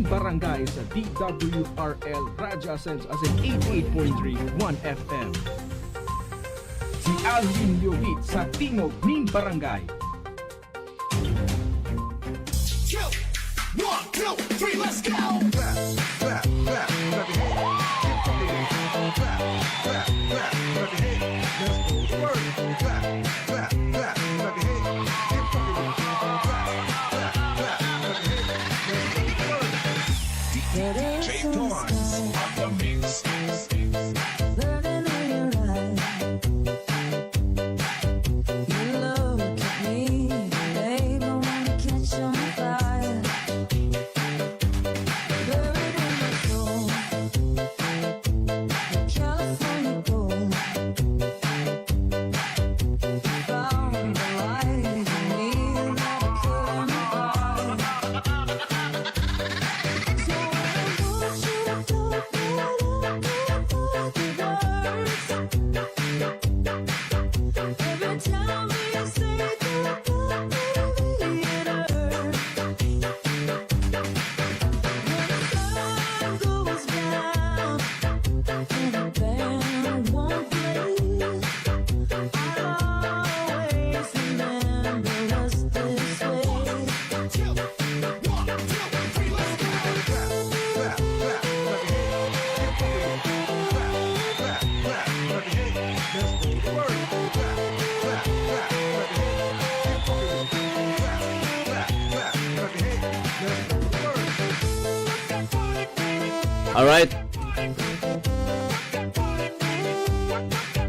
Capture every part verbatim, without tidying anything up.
Barangay sa D W R L Radyo Ascenso as in eighty-eight point three One F M. Si Alvin Liobit sa Tingog nin Barangay. One, two, three, let's go! Clap, clap, clap, clap your hands. Keep fucking with it. Clap, clap, clap, clap your hands. Let's go to work. Clap, clap, clap, clap your hands. Keep fucking with it. Clap, clap, clap, clap your hands. Let's go to work. D J Torrance on the mix. Burning in your eyes. You look at me, babe, I wanna catch on fire. Buried in my soul, the California gold. Found the light in me that I couldn't buy. So what should I do? Every time you say goodbye, baby, it hurts. When the sun goes down and the band won't play, I'll always remember us this way. Alright.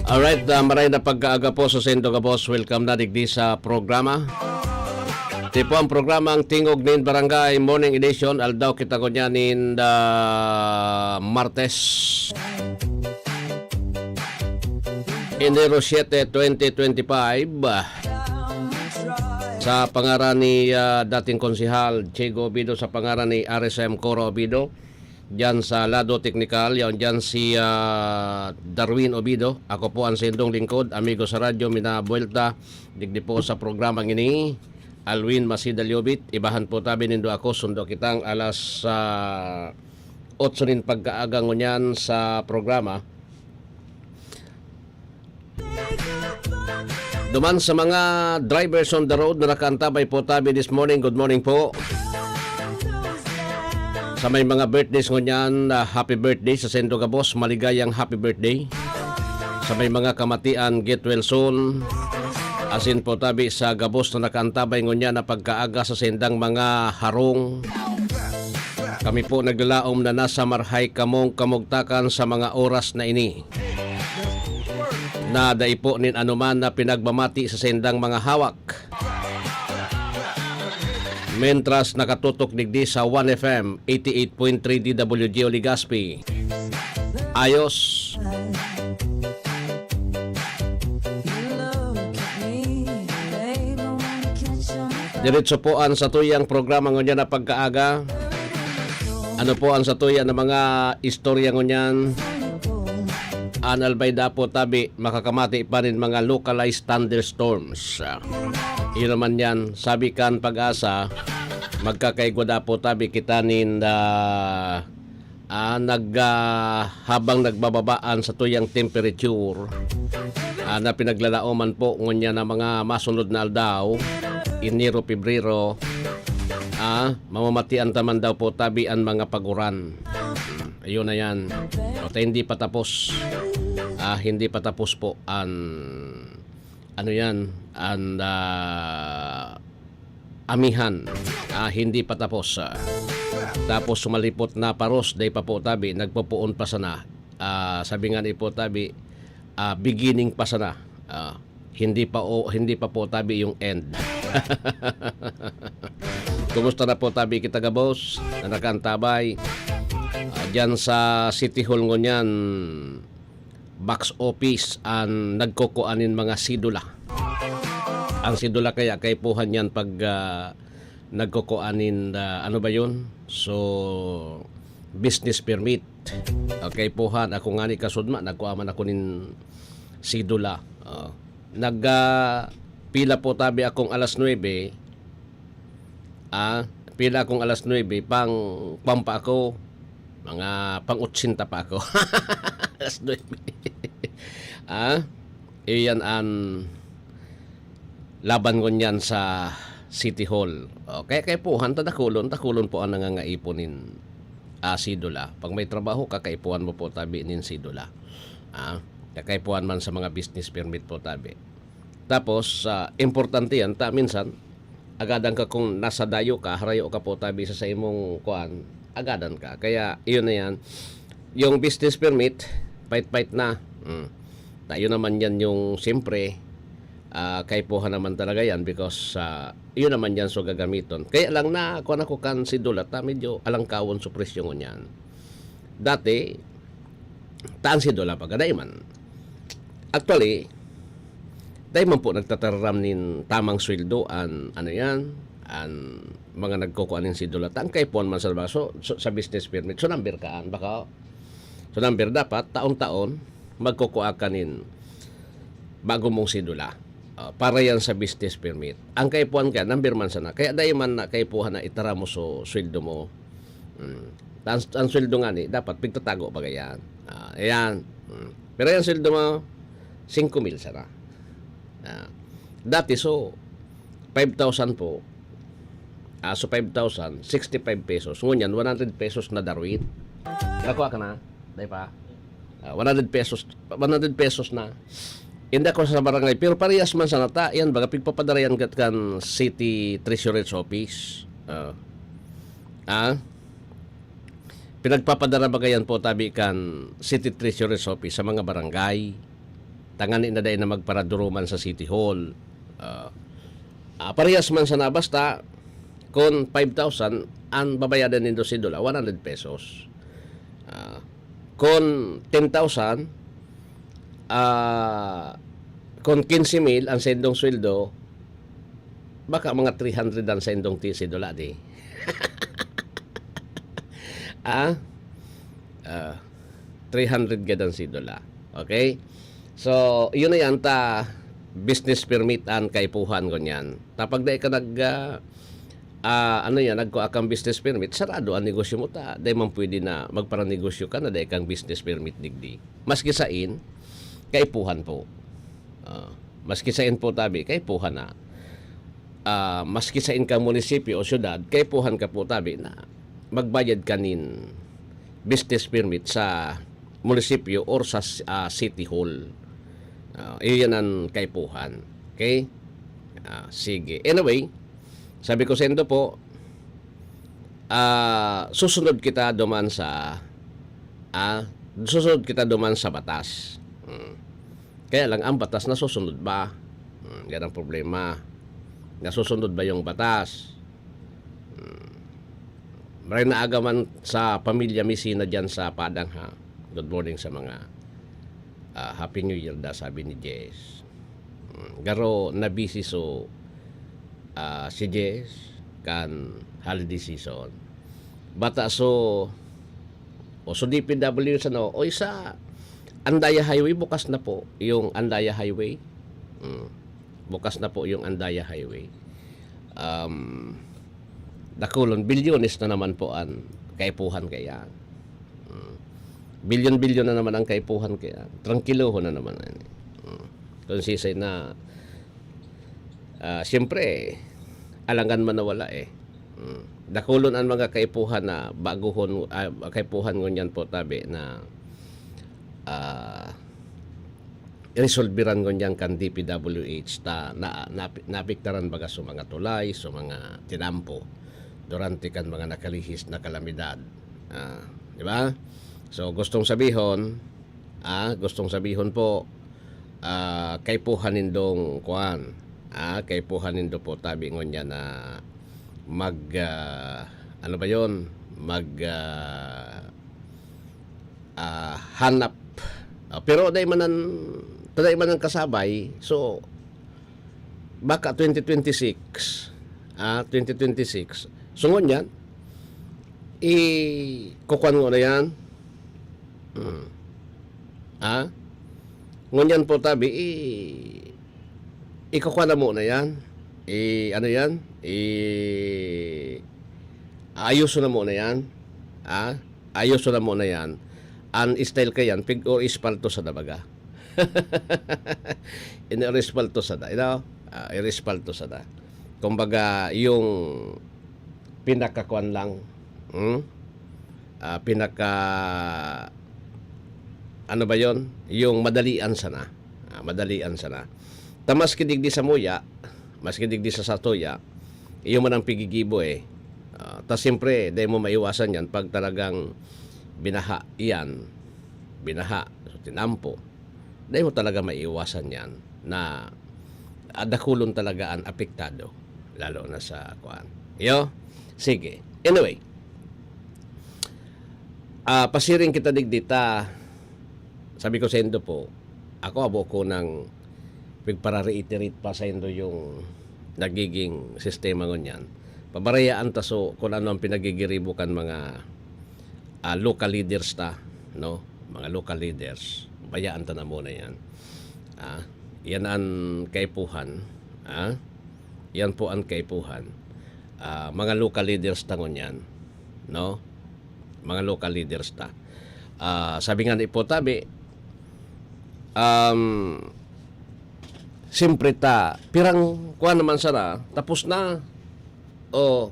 Alright, ah, maray na pagkaaga po sa saindo gabos. Welcome na digdi sa programa. Ito po ang programang Tingog nin Barangay, Morning Edition. Aldaw kita ngunyan nin, ah, Martes, Enero siete, twenty twenty-five. Sa pangaran ni, ah, dating konsehal Chigo Obido, sa pangaran ni R S M Coro Obido, diyan sa lado teknikal, yaon diyan si, ah, Darwin Obido. Ako po ang saindong lingkod, amigo sa radyo, minabuelta digdi po sa programang ini, Alwin Masida Liobit. Ibahan po tabi nindo ako, sundo kitang alas, ah, otso nin pagkaaga ngunyan sa programa. Duman sa mga drivers on the road na nakaantabay po tabi this morning, good morning po. Sa may mga birthdays ngunyan, ah, happy birthday sa saindo gabos, maligayang happy birthday. Sa may mga kamatian, get well soon. Asin po tabi sa gabos na nakaantabay ngunyan na pagkaaga sa saindang mga harong. Kami po naglalaom na nasa marhay kamong kamugtakan sa mga oras na ini, na dai po nin anuman na pinagmamati sa saindang mga hawak. Mentras nakatutok digdi sa One F M eighty-eight point three D W G o Legazpi. Ayos. Diretso po an satuyang programa ngunyan na pagkaaga. Ano po ang satuya na mga istorya ngunyan? An Albayda po tabi, makakamati pa nin mga localized thunderstorms. Ah, iyo naman yan. Sabi kan Pag-asa, magkakaigwa da po tabi kita nin, ah, ah, nag, ah, habang nagbababa an satuyang temperature, ah, na pinaglalaoman po ngunyan na mga masunod na aldaw, Enero, Pebrero, ah, mamamatian ta man daw po tabi an mga paguran. Hmm, ayun na yan. O, ta hindi pa tapos. Ah, hindi pa tapos po an, ano yan, an, ah, amihan. Ah, hindi pa tapos, ah. Tapos sumalipot na paros, dai pa po tabi, nagpopoon pa sana. Ah, sabi nga ni po tabi, ah, beginning pa sana. Ah, hindi pa o, hindi pa po tabi yung end. Kumusta na po tabi kita gabos na nakaantabay? Ah, dyan sa City Hall ngunyan, box office an nagkukua nin mga sidula. Ang sidula kaya kaipuhan yan pag, ah, nagkukua nin, ah, ano ba yun? So, business permit. Okay, puhan. Ako nga ni kasudma, nagkua man ako nin sidula. Oh. Nag, ah, pila po tabi akong alas nuebe. Ah, Pila akong alas nuebe, pang, pang pa ako, mga pang otsinta pa ako. Alas nuebe. Ah, iyan an laban ngunyan sa City Hall. O, kaya kaipuhan ta dakulon, dakulon po ang nangangaipon nin, ah, sedula. Pag may trabaho ka, kaipuhan mo po tabi nin sedula. Ah, kaipuhan man sa mga business permit po tabi. Tapos, ah, importante yan, ta minsan, agadan ka kung nasa dayo ka, harayo ka po tabi sa, sa imong kuan, agadan ka. Kaya, iyon na yan. Yung business permit, pait-pait na. Mm. Tayo naman yan yung, siyempre, ah, kaipuhan naman talaga yan because, ah, yun naman yan so gagamiton. Kaya lang na, kuan ako kan sedula, ta medyo alangkawon so presyo ngunyan. Dati, ta an sedula pagkadaiman. Actually, dai man po nagtatararam nin tamang sweldo an, ano yan, an mga nagkukua nin sedula. Ta an kaipuhan man sa, so, so, sa business permit. So, number ka an, baka, so, number dapat, taon-taon, magkukua ka nin bago mong sedula. Ah, para yan sa business permit. Ang kaipuhan ka, number man sana. Kaya dai man na kaipuhan na itara mo so sweldo mo. Mm. Ang, ang sweldo nga ni, dapat pigtatago baga yan. Ah, ayan. Mm. Pero yung sweldo mo, singko mil sana. Ah, dati, so, five thousand po. Ah, so, five thousand, sixty-five pesos. Ngunyan, one hundred pesos na, Darwin. Nakuha ka na? Dai pa? Ah, one hundred pesos, one hundred pesos na. Inda ko sa barangay, pero parehas man sana ta, yan, baga pigpapadara yan kat kan City Treasurer's Office. Ah. Ah? Pinagpapadara baga yan po tabi kan City Treasurer's Office sa mga barangay. Tangani na dai na magparaduruman sa City Hall. Ah, ah, parehas man sana, basta kun five thousand, ang babayadan nindo sedula, one hundred pesos. Ah, kun ten thousand, ah, kun quince mil ang saindong sweldo, baka mga three hundred ang saindong ti-, sedula, di? Ah? Ah, three hundred gad ang sedula. Okay? So, yun na yan, ta business permit an kaipuhan, ngunyan. Ta pag dai ka nag, ah, ah, ano yan, nagkua kang business permit, sarado ang negosyo mo, ta dai man pwede na magparanegosyo ka na dai kang business permit digdi. Maski sain, kaipuhan po. Ah, maski sain po tabi, kaipuhan na. Ah, maski sain kang munisipyo o syudad, kaipuhan ka po tabi na magbayad ka nin business permit sa munisipyo or sa, ah, city hall. Ah, iyan ang kaipuhan. Okay? Ah, sige. Anyway, sabi ko saindo po, ah, susunod kita duman sa, ah, susunod kita duman sa batas. Hmm. Kaya lang, ang batas nasusunod ba? Hmm, yan ang problema. Nasusunod ba yung batas? Hmm. Maray na aga man sa pamilya Messina dyan sa Padang, ha? Good morning sa mga, ah, Happy New Year da, sabi ni Jess. Hmm, garo na busy so, ah, si Jess kan holiday season. Bata so, o so D P W sa, no, o isa, Andaya Highway, bukas na po yung Andaya Highway. Hmm. Bukas na po yung Andaya Highway. Um, dakulon, bilyones na naman po an kaipuhan kaya. Hmm. Bilyon-bilyon na naman ang kaipuhan kaya. Trangkilohon na naman. Hmm. Kung sisay na, ah, siyempre, alangan man na wala eh. Hmm. Dakulon ang mga kaipuhan na baguhon, ah, kaipuhan ngunyan po tabi na, ah, resolbiran ngunyan kan D P W H ta na, na, naapektaran baga sa mga tulay, sa mga tinampo durante kan mga nakalihis na kalamidad. Ah, di ba? So, gustong sabihon, ah, gustong sabihon po, ah, kaipuhan nindong kuan, ah, kaipuhan nindo po tabi ngunyan na mag, ah, ano ba yon? Mag, ah, ah, hanap. Ah, pero dai man an, ta dai man an kasabay. So, baka twenty twenty-six, ah, twenty twenty-six. So, ngunyan, i-, kukuan mo na yan. Hmm. Ah? Ngunyan po tabi, i-, ikukuha na muna yan. I-, ano yan? I-, Ayuso na mo na yan. Ah? Ayuso na mo na yan. An style ka yan, pig o espalto sa dabaga. In respalto sa da, you know? Ah, irespalto sa da. Kumbaga, yung pinakakuan lang, hmm? Ah, pinaka, ano ba yon? Yung madalian sana. Ah, madalian sana. Ta maski digdi sa muya, maski digdi sa satuya, iyo man ang pigigibo eh. Ah, ta siyempre, dai mo maiwasan yan pag talagang binaha yan. Binaha, so tinampo. Dai mo talaga maiwasan yan na, ah, dakulon talaga an apektado, lalo na sa kuan. Iyo? Sige. Anyway, ah, pasiring kita digdi ta, sabi ko saindo po, ako habo ko nang pigpara-reiterate pa saindo yung nagiging sistema ngunyan. Pabarayaan ta so kung ano ang pinagigiribo kan mga, ah, local leaders ta, no? Mga local leaders. Bayaan ta na muna yan. Ah, yan ang kaipuhan. Ah, yan po ang kaipuhan. Ah, mga local leaders ta ngunyan, no? Mga local leaders ta. Ah, sabi nga ni Potabi, um, siyempre ta, pirang kuwan naman sana, tapos na. O,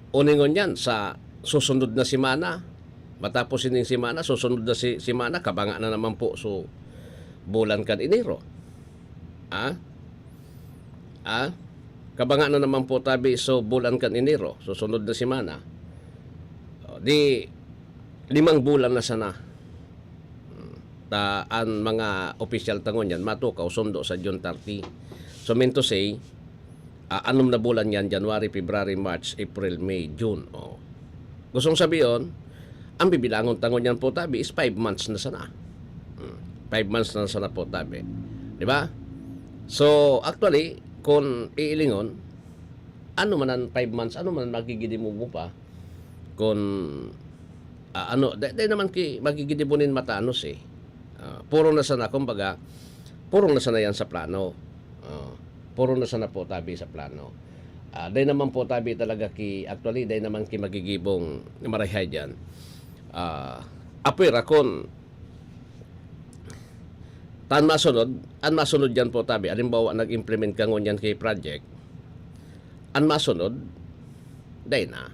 uningon yan, sa susunod na semana, matapos ining semana, susunod na si, semana, kabanga na naman po, so, bulan kan Enero. Ah? Ah? Kabanga na naman po tabi, so, bulan kan Enero, susunod na semana. O, di, limang bulan na sana. Hmm. Ta, an mga opisyal ta ngunyan, matukaw, sundo sa June thirty. So, mean to say, ah, anom na bulan yan, January, February, March, April, May, June. O. Gustong sabihin, ang bibilangon ta ngunyan po tabi is five months na sana. Hmm. Five months na sana po tabi. Di ba? So, actually, kung iilingon, ano man ang five months, ano man ang magigidibo mo pa, kung, ah, ano, dai, dai naman ki-, magigidibo nin matanos eh. Ah, puro na sana, kumbaga, puro na sana yan sa plano. Ah, puro na sana po tabi sa plano. Ah, dai naman po tabi talaga ki-, actually, dai naman ki magigibong marahay dyan. Ah, apwera kun tan masunod, an masunod dyan po tabi, halimbawa, nag-implement ka ngunyan ki project, an masunod, dai na.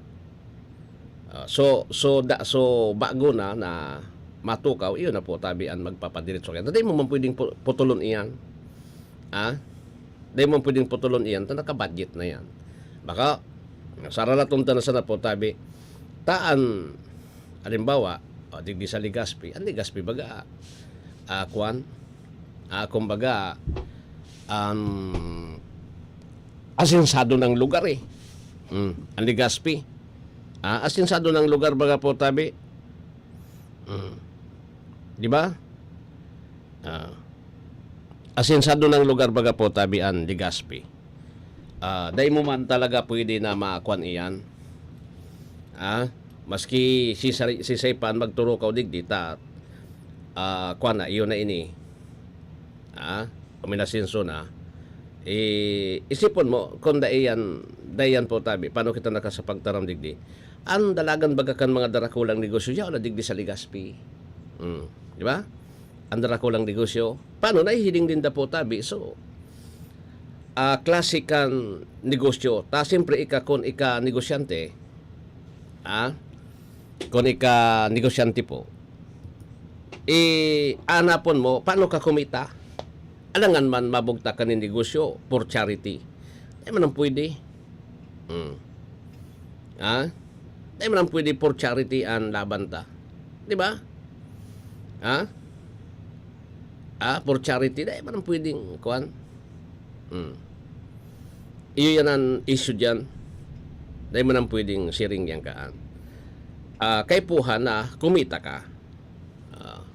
Ah, so, so, da, so, bago na, na matukaw, iyon na po tabi an magpapadiretso kaya. Dai mo man pwedeng pu-, putulon iyan. Ah? Dai mo pwedeng putulon iyan, ta naka-budget na yan. Baka, saralaton ta na sana po tabi. Ta an, halimbawa, o, digdi sa Legazpi, an Legazpi baga, ah, kuwan, ah, kumbaga, um, asensado ng lugar eh. Mm, an Legazpi. Ah, asensado ng lugar baga po tabi. Mm. Di ba? Ah, asensado ng lugar baga po tabi an Legazpi. Ah, dai mo man talaga pwede na makuan iyan. Ah, maski si Sari-, si Saipan magturukaw digdi ta, ah, kuan na, iyo na ini. Ah, uminasenso na. I-, isipon mo, kung dai yan, dai yan po tabi, paano kita nakasapagtaram digdi? Ang dalagan baga kan mga darakulang negosyo, yaon na digdi sa Legazpi. Mm, di ba? Ang darakulang negosyo. Paano? Nahihiling din da po tabi. So, ah, klase kan negosyo. Ta, siyempre, ika, kun ika negosyante, ah, kun ika negosyante po, eh, anapon mo, paano ka kumita? Alangan man mabugtak ka nin negosyo for charity. Dai man ang pwede. Hmm. Ha? Dai man ang pwede for charity an laban ta. Di ba? Ha? Ah, for charity, dai man ang pwedeng, kuwan. Hmm. Iyo yan ang issue dyan. Dai man ang pwedeng siring yan kaan. Ah, kaipuhan na kumita ka. Ah,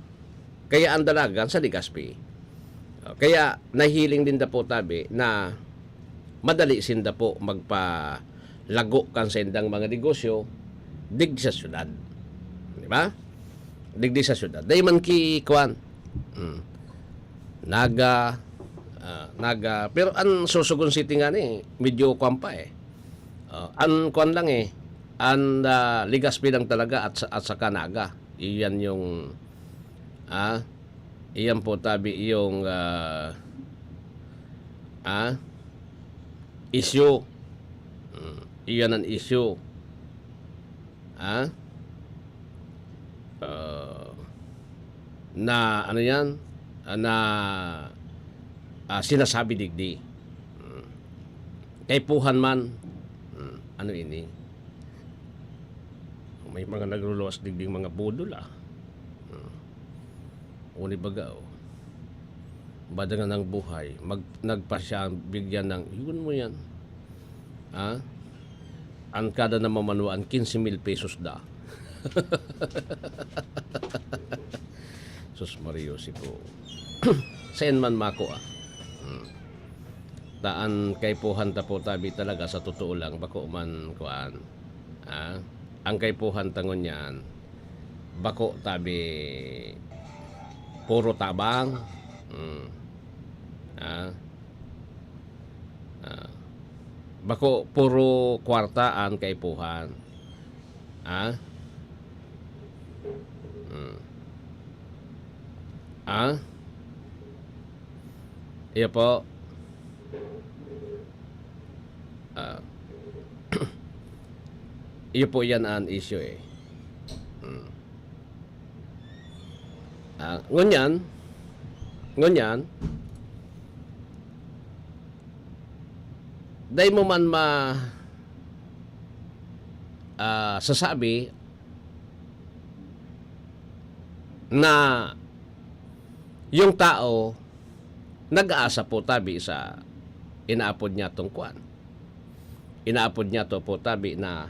kaya ang dalagan sa Legazpi. Ah, kaya nahiling din da po tabi na madali sinda po magpalago kan saindang mga negosyo digdi sa syudad. Di ba? Digdi sa syudad. Dai man ki, kuwan. Mm. Naga, ah, Naga, pero an Sorsogon City nga ni, medyo kuwan pa eh. Ah, an kuwan lang eh, An, ah, Legazpi lang talaga at sa, at saka Naga. Iyan yung, ah, iyan po tabi yung, ah, ah, issue. Hmm, iyan ang issue. Ah? Ah, na ano yan? Ah, na, ah, sinasabi digdi. Hmm. Kaipuhan man. Hmm, ano ini? May mga nagluluwas digding mga budol, ah. Hmm. Uni baga, oh. Badangan ng buhay, mag-, nagpa siya bigyan ng, yun mo yan. Ah? Ang kada na mamanwaan, quince mil pesos da. Sus Mario, si po. Saan man mako, ah? Hmm. Taan kaipuhan ta po tabi talaga sa totoo lang, bako man kuan. Ah? Ang kaipuhan ta ngunyan, bako tabi puro tabang. Hmm. Ah? Ah. Bako puro kwarta an kaipuhan. Ah? Hmm. Ah? Iyo po. Ah. Iyo po yan an issue eh. Hmm. Ah, ngunyan, ngunyan, dai mo man ma-, ah, sasabi na yung tao nag-aasa po tabi sa inaapod niya tong kwan. Inaapod niya to po tabi na,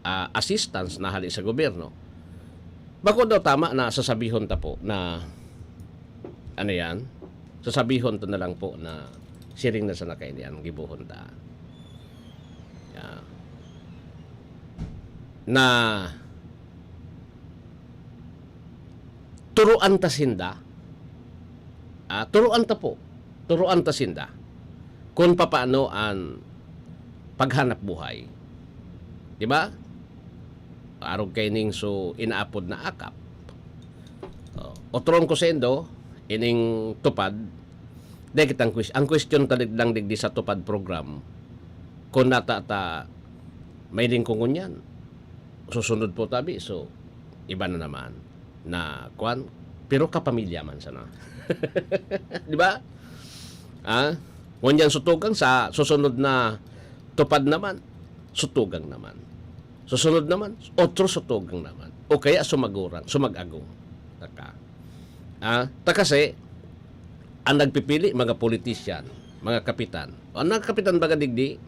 ah, assistance na hali sa gobyerno. Bako daw tama na sasabihon ta po na, ano yan? Sasabihon ta na lang po na siring na sana kaini an gibohon ta. Yeah. Na turuan ta sinda. Ah, turuan ta po. Turuan ta sinda kun papaano an paghanap buhay. Di ba? Arog kaining so inaapod na akap. Oh, otron ko sendo, ining tupad, dai kitang quest-, ang question ta lang digdi sa tupad program, kung nata ta, may lingkungon yan. Susunod po tabi, so, iba na naman na kwan, pero kapamilya man sana. Di ba? Ah, ngunyan sutugang sa susunod na tupad naman, sutugang naman. Susunod naman, otro sutugang naman. O kaya sumagurang, sumag-agong. Taka. Ah, ta kasi, ang nagpipili, mga politician, mga kapitan. Ang mga kapitan baga digdi,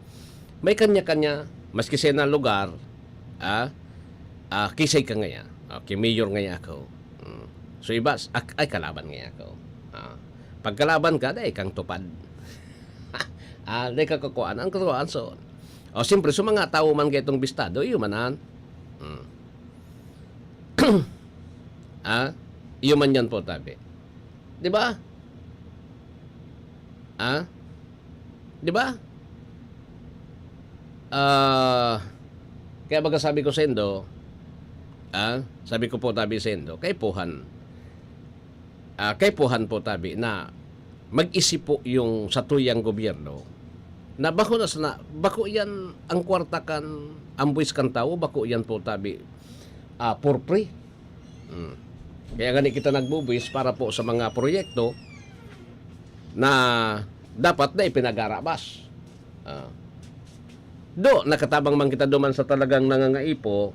may kanya-kanya, maski sa na lugar, ah, ah, kisay ka ngaya. Okay, mayor ngaya ako. Mm. So, iba, ak-, ay, kalaban ngaya ako. Ah, pagkalaban ka, dai kang tupad. Ah, dai ka kukuhaan. Ang kukuhaan, so, o, siyempre, sa mga tao man kaitong bistado, iyo man, ah. Mm. Ah, iyo man yan po, tabi. Di ba? Ah? Di ba? Ah, kaya baga sabi ko sendo, ah, sabi ko po tabi sendo, kaipuhan. Ah, kaipuhan po tabi na mag-isip po yung satuyang gobyerno na bako na sana, bako yan ang kwarta kan, ang buwis kan tawo, bako yan po tabi, ah, for free. Hmm. Kaya gani kita nagbubuwis para po sa mga proyekto na dapat na ipinagarabas. Ah. Do, nakatabang man kita duman sa talagang nangangaipo.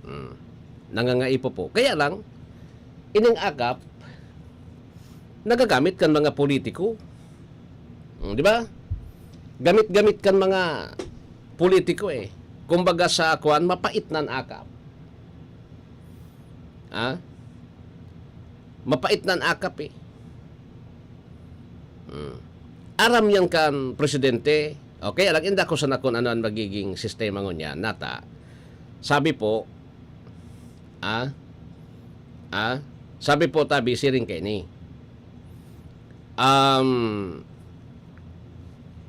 Hmm. Nangangaipo po. Kaya lang, ining akap, nagagamit kan mga politiko. Hmm, di ba? Gamit-gamit kan mga politiko eh. Kumbaga sa kuwan, mapait nan akap. Ah? Mapait nan akap eh. Hmm. Aram yan kan presidente. Okay, alang inda ko sana kung ano ang magiging sistema ngunyan. Nata, sabi po, ah, ah, sabi po tabi siring kaini. Um,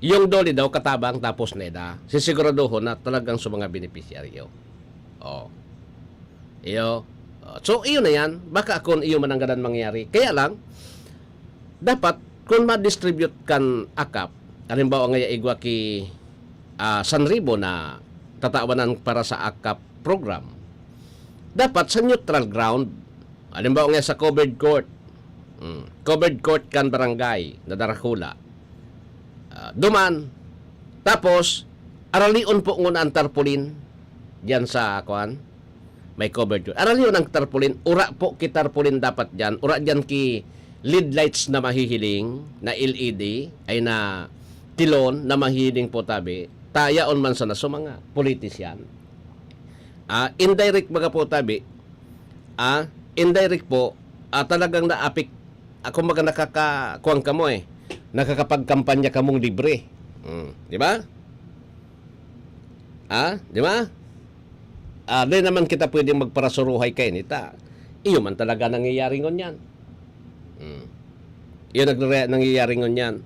Yung DOLE daw katabang, tapos NEDA, sisiguraduhon na talagang sa mga benepisyaryo. Oh. Iyo. Oh, so, iyo na yan. Baka kung iyo man ang gadan mangyari. Kaya lang, dapat, kung ma-distribute kan akap, halimbawa nga igwa ki, ah, san ribo na tatawanan para sa akap program, dapat sa neutral ground, halimbawa nga sa covered court, mm, covered court kan barangay na darakula, ah, duman, tapos, aralion po ngon ang tarpaulin diyan sa, kuan, may covered court. Aralion ang tarpaulin, ura po ki tarpaulin dapat diyan, ura diyan ki lead lights na mahihiling, na L E D, ay na tilon na mahihiling po tabi, tayaon man sana sa mga politisyan. Ah, indirect baga po tabi, ah, indirect po, ah, talagang naapik-, ah, kumbaga nakaka-, kuwan kamo eh, nakakapagkampanya kamong libre. Hmm, di ba? Ah, di ba? Ah, di naman kita pwedeng magparasuruhay kainita. Iyo man talaga nangyayari ngunyan. Hmm. Iyo nagre-, nangyayari ngunyan.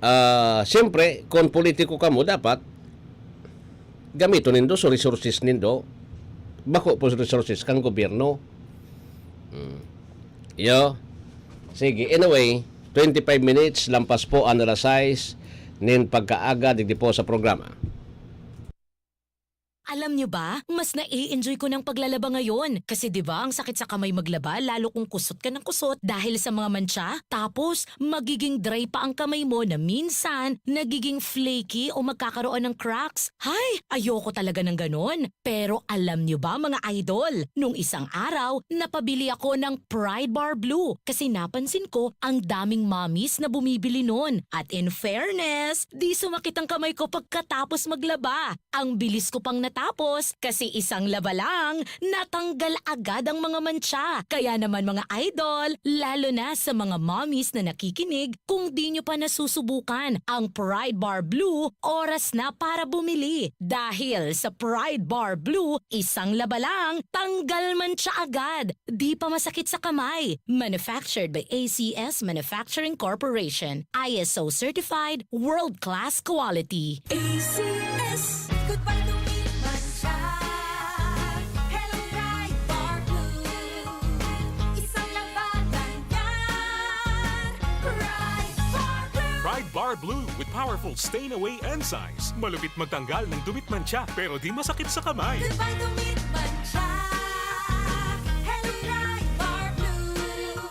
Ah, siyempre, kung politiko kamo, dapat gamiton nindo sa resources nindo. Bako po sa resources kan gobyerno. Hmm. Iyo. Sige, anyway, twenty-five minutes, lampas po an alas sais nin pagkaaga digdi po sa programa. Alam niyo ba, mas nai-enjoy ko ng paglalaba ngayon. Kasi 'di ba, ang sakit sa kamay maglaba, lalo kung kusot ka ng kusot dahil sa mga mantsa. Tapos, magiging dry pa ang kamay mo na minsan nagiging flaky o magkakaroon ng cracks. Hay, ayoko talaga ng ganon. Pero alam niyo ba, mga idol, nung isang araw, napabili ako ng Pride Bar Blue kasi napansin ko ang daming mommies na bumibili nun. At in fairness, di sumakit ang kamay ko pagkatapos maglaba. Ang bilis ko pang natapos kasi isang laba lang, natanggal agad ang mga mantsa. Kaya naman, mga idol, lalo na sa mga mommies na nakikinig, kung di nyo pa nasusubukan ang Pride Bar Blue, oras na para bumili. Dahil sa Pride Bar Blue, isang laba lang, tanggal mantsa agad. Di pa masakit sa kamay. Manufactured by A C S Manufacturing Corporation. I S O certified, world-class quality. A C S. Goodbye to me, mantsa. Hello, Pride Bar Blue. Isang laba lang yan. Pride Bar Blue. Pride Bar Blue with powerful stain away enzymes. Malupit magtanggal ng dumit mantsa, pero di masakit sa kamay. Goodbye to me, mantsa. Hello, Pride Bar Blue.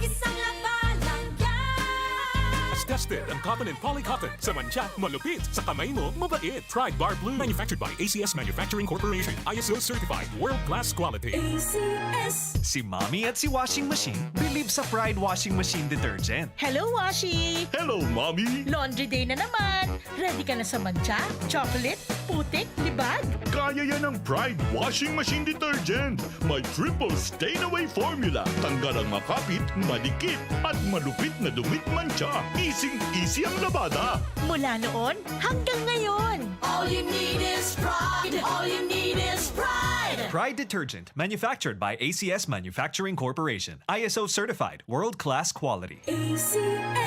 Isang laba lang yan. As tested on cotton and polycotton. Sa mantsa, malupit. Sa kamay mo, mabait. Pride Bar Blue. Manufactured by A C S Manufacturing Corporation. I S O certified. World class quality. A C S. Si Mommy at si Washing Machine believe sa Pride Washing Machine Detergent. Hello, Washi! Hello, Mommy! Laundry day na naman! Ready ka na sa mantsa, chocolate, putik, libag? Kaya yan ng Pride Washing Machine Detergent. May triple stain away formula. Tanggal ang makapit, madikit, at malupit na dumit mantsa. Easing-easy ang labada. Mula noon hanggang ngayon. All you need is Pride. All you need is Pride. Pride Detergent, manufactured by A C S Manufacturing Corporation. I S O certified, world-class quality. A C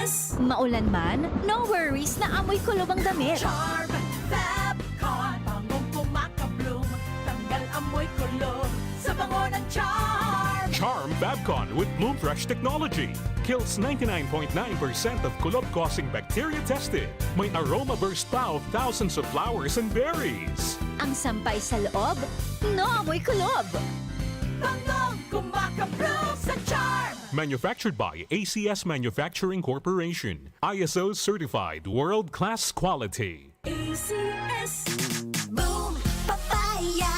S. Maulan man, no worries na amoy kulob ang damit. Charm Fab Con, bangong kumakabloom, tanggal amoy kulob sa bango ng Charm. Charm Fab Con with Bloom Fresh technology kills ninety-nine point nine percent of kulob-causing bacteria tested. May aroma burst pa of thousands of flowers and berries. Ang sampay sa loob, no amoy kulob. Bangong kumakabloom sa Charm. Manufactured by A C S Manufacturing Corporation. I S O certified world-class quality. A C S. Boom Papaya,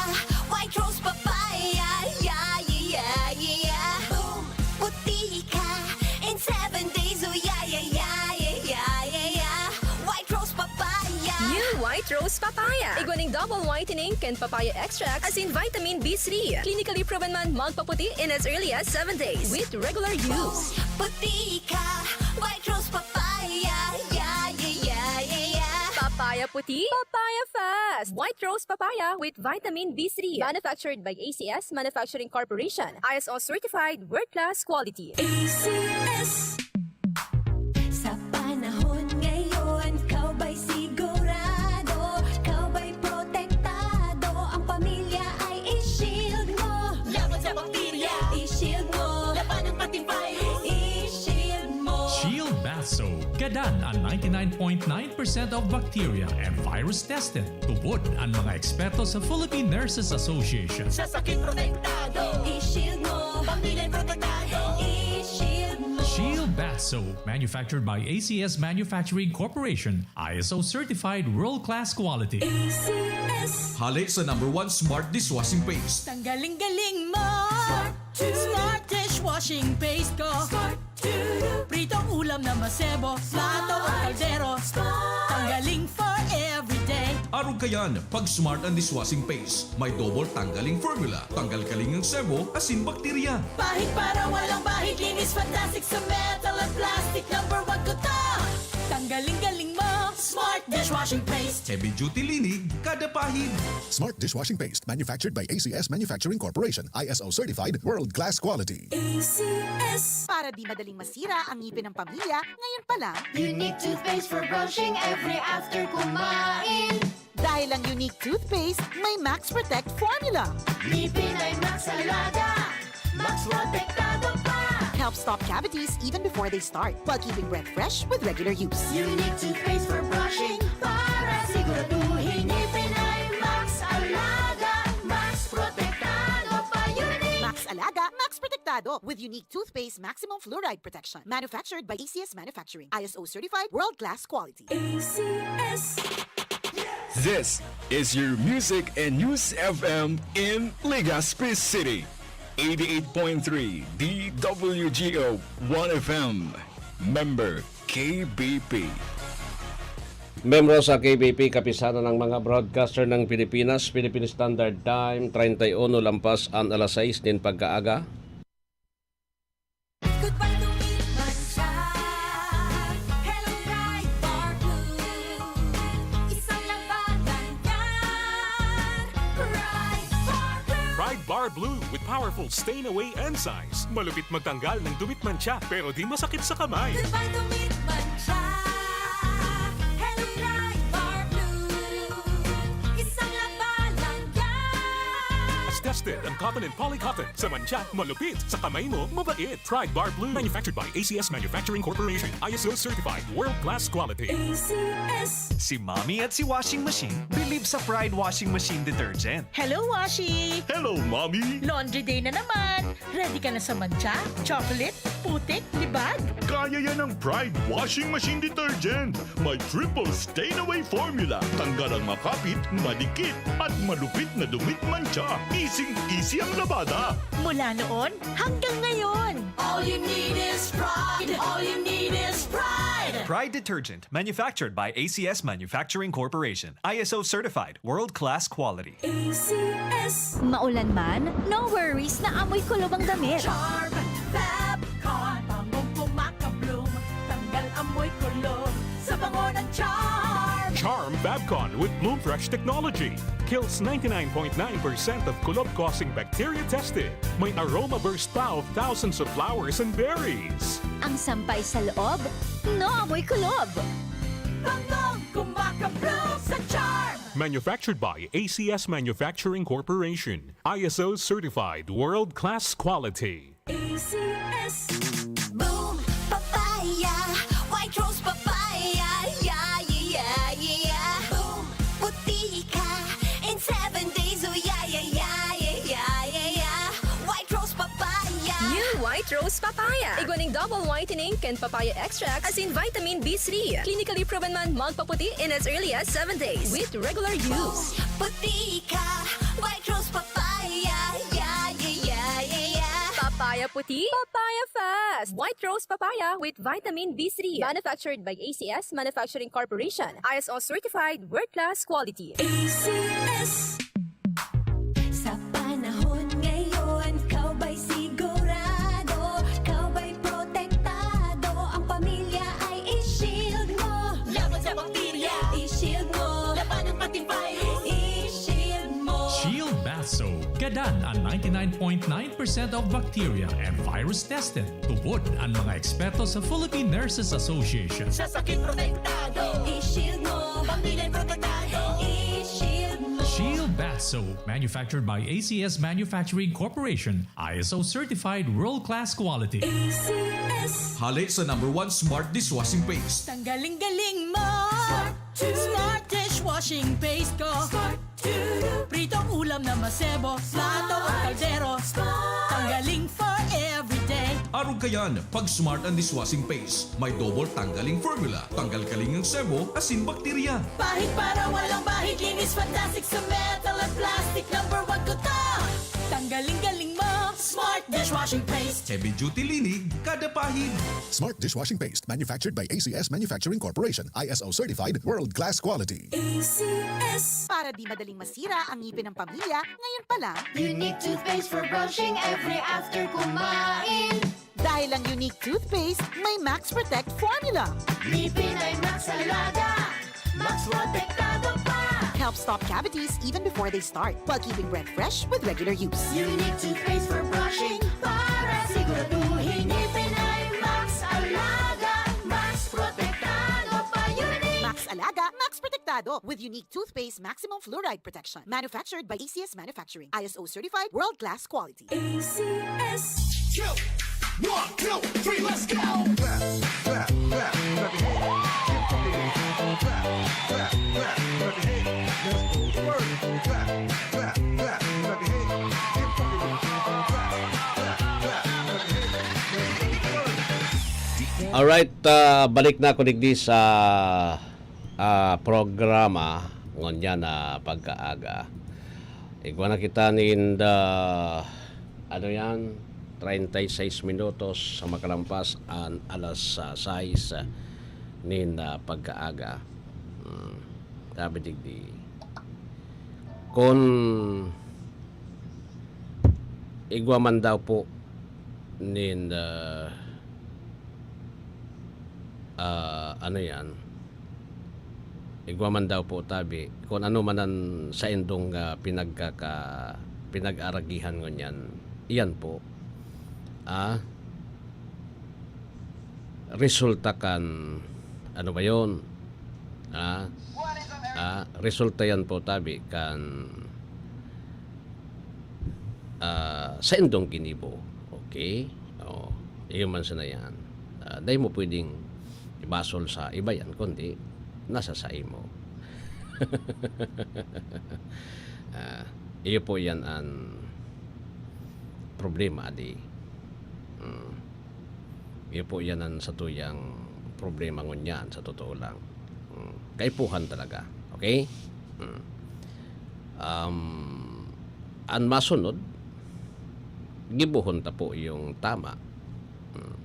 White Rose Papaya, yeah, yeah, yeah, yeah. Boom, puti ka in seven days, oh, yeah, yeah, yeah, yeah, yeah, yeah, yeah. White Rose Papaya. New White Rose Papaya. Igwa ning double whitening kan papaya extract, asin vitamin B three. Clinically proven man magpaputi in as early as seven days with regular use. Puti ka, White Rose Papaya, yeah, yeah, yeah, yeah, yeah. Papaya puti, papaya fast. White Rose Papaya with vitamin B three. Manufactured by A C S Manufacturing Corporation. I S O certified, world class quality. A C S. Sa panahon ngayon, Gadan ang ninety-nine point nine percent of bacteria and virus tested. Tubod ang mga eksperto sa Philippine Nurses Association. Sa sakit protektado, i-shield mo. Pamilya protektado, i-shield mo. Shield Bath Soap, manufactured by A C S Manufacturing Corporation, I S O certified world-class quality. A C S. Hale sa number one smart dishwashing paste. Tanggaling-galing mo. Smart dishwashing paste ko. Pritong ulam na masebo, plato o kaldero. Tanggaling for everyday. Arog kayan, pag Smart ang dishwashing paste. May double tanggaling formula. Tanggal kaling ang sebo, asin bakterya. Pahid para walang bahid, linis fantastic sa metal at plastic. Number one ko to. Tanggaling-galing mo, Smart dishwashing paste. Heavy duty linig, kada pahid. Smart dishwashing paste, manufactured by A C S Manufacturing Corporation, I S O certified, world-class quality. A C S. Para di madaling masira ang ngipin ng pamilya, ngayon pa lang. Unique toothpaste for brushing every after kumain. Dahil ang Unique Toothpaste may Max Protect Formula. Ngipin ay Max Alaga, Max Protektado pa. Help stop cavities even before they start, while keeping breath fresh with regular use. Unique Toothpaste for brushing, para siguraduhin ngipin ay Max Alaga, Max Protektado pa. Unique. Max Alaga, Max Protektado, with Unique Toothpaste Maximum Fluoride Protection. Manufactured by A C S Manufacturing. I S O certified, world-class quality. A C S. This is your Music and News F M in Legazpi City. Eighty-eight point three D W G O One F M. Member K B P. Membro sa K B P, Kapisanan ng mga Broadcaster ng Pilipinas, Philippine Standard Time, treinta y uno lampas an alas sais nin pagkaaga. Goodbye to meat mancha. Hello, Pride Bar Blue. Isang labanan yan. Pride Bar Blue. Pride Bar Blue with powerful stain away enzymes. Malupit magtanggal ng dumi at mancha, pero di masakit sa kamay. Goodbye to meat mancha. Hello, Pride Bar Blue. Isang labanan yan. Tested ang cotton and poly cotton. Sa mancha, malupit. Sa kamay mo, mabait. Pride Bar Blue. Manufactured by A C S Manufacturing Corporation. I S O certified. World class quality. A C S. Si Mommy at si Washing Machine bilib sa Pride Washing Machine Detergent. Hello, Washi! Hello, Mommy! Laundry day na naman! Ready ka na sa mancha, chocolate, putik, libag? Kaya yan ng Pride Washing Machine Detergent. May triple stain away formula. Tanggal ang makapit, madikit, at malupit na dumi at mancha. Easing-easy ang labada. Mula noon hanggang ngayon. All you need is Pride. All you need is Pride. Pride Detergent, manufactured by A C S Manufacturing Corporation. I S O certified, world-class quality. A C S. Maulan man, no worries na amoy kulob ang damit. Charm Fabcon, bangong kumakabloom, tanggal amoy kulob sa bango ng Charm. Charm Fabcon with Bloom Fresh technology kills ninety-nine point nine percent of kulob-causing bacteria tested. May aroma burst pa of thousands of flowers and berries. Ang sampay sa loob, no amoy kulob. Bangong kumakabloom sa Charm. Manufactured by A C S Manufacturing Corporation. I S O certified world-class quality. A C S. Boom Papaya, White Rose Papaya, yeah, yeah, yeah, yeah. Boom Puti ka in seven days, oh yeah, yeah, yeah, yeah, yeah, yeah, yeah. White Rose Papaya. New White Rose Papaya. Igwa ning double whitening kan papaya extract, asin vitamin B three. Clinically proven man magpaputi in as early as seven days with regular use. Puti ka, White Rose Papaya, yeah, yeah, yeah, yeah, yeah. Papaya puti, papaya fast. White Rose Papaya with vitamin B three. Manufactured by A C S Manufacturing Corporation. I S O certified, world-class quality. A C S. Sa panahon ngayon, ikaw ba'y sigurado? Ikaw ba'y protektado? Ang pamilya ay i-shield mo. Laban sa bakterya, i-shield mo. Labanan pati virus, i-shield mo. Shield Bath Soap. Gadan ang ninety-nine point nine percent of bacteria and virus tested. Tubod ang mga eksperto sa Philippine Nurses Association. Sa sakit protektado, i-shield mo. Pamilya protektado, i-shield mo. Shield Bath Soap manufactured by A C S Manufacturing Corporation, I S O certified world-class quality. A C S. Hale sa number one smart dishwashing paste. Tanggaling-galing mo. Smart to. Smart dishwashing paste ko. Smart to. Pritong ulam na masebo, plato o kaldero. Smart. Tanggaling for everyday. Arog kayan, pag Smart ang dishwashing paste. May double tanggaling formula. Tanggal kaling ang sebo, asin bakterya. Pahid para walang bahid, linis fantastic sa metal at plastic. Number one ko to. Tanggaling-galing mo. Smart dishwashing paste. Heavy duty linig, kada pahid. Smart dishwashing paste, manufactured by A C S Manufacturing Corporation, I S O certified, world class quality. A C S. Para di madaling masira ang ngipin ng pamilya, ngayon pa lang. Unique toothpaste for brushing every after kumain. Dahil ang Unique Toothpaste may Max Protect Formula. Ngipin ay Max Alaga, Max Protektado pa. Help stop cavities even before they start, while keeping breath fresh with regular use. Unique toothpaste for brushing para siguraduhin ngipin ay Max Alaga, Max Protektado pa. Unique. Max Alaga, Max Protektado with Unique Toothpaste Maximum Fluoride Protection. Manufactured by A C S Manufacturing. I S O certified, world-class quality. A C S. Two, one, two, three, let's go! Clap, clap, clap, clap your hands. Keep fucking it. Clap, clap, clap, clap your hands. Let's go. Work. Clap, clap, clap, clap your hands. Keep fucking it. Clap, clap, clap, clap your hands. Let's go. Work. Alright, ah, balik na ako digdi sa, ah, programa ngunyan na pagkaaga. Igwa na kita nin the, ano yan, treinta y seis minutos sa makalampas an alas, ah, sais nin, ah, pagkaaga. Hmm. Sabi digdi, kun igwa man daw po nin, ah, ah, ano yan, igwa man daw po tabi, kung ano man an saindong, ah, pinagkaka-, pinag-aragihan ngunyan, iyan po, ah, resulta kan, ano ba yun? Ah, ah, resulta yan po tabi kan, ah, saindong ginibo. Okay? Oh, iyo man sana yan. Ah, dai mo pwedeng ibasol sa iba yan, kundi nasa saimo. Ah, iyo po yan an problema, di. Hmm. Iyo po yan an satuyang problema ngunyan, sa totoo lang. Hmm. Kaipuhan talaga. Okay? Hmm. Um, an masunod, gibohon ta po yung tama. Hmm.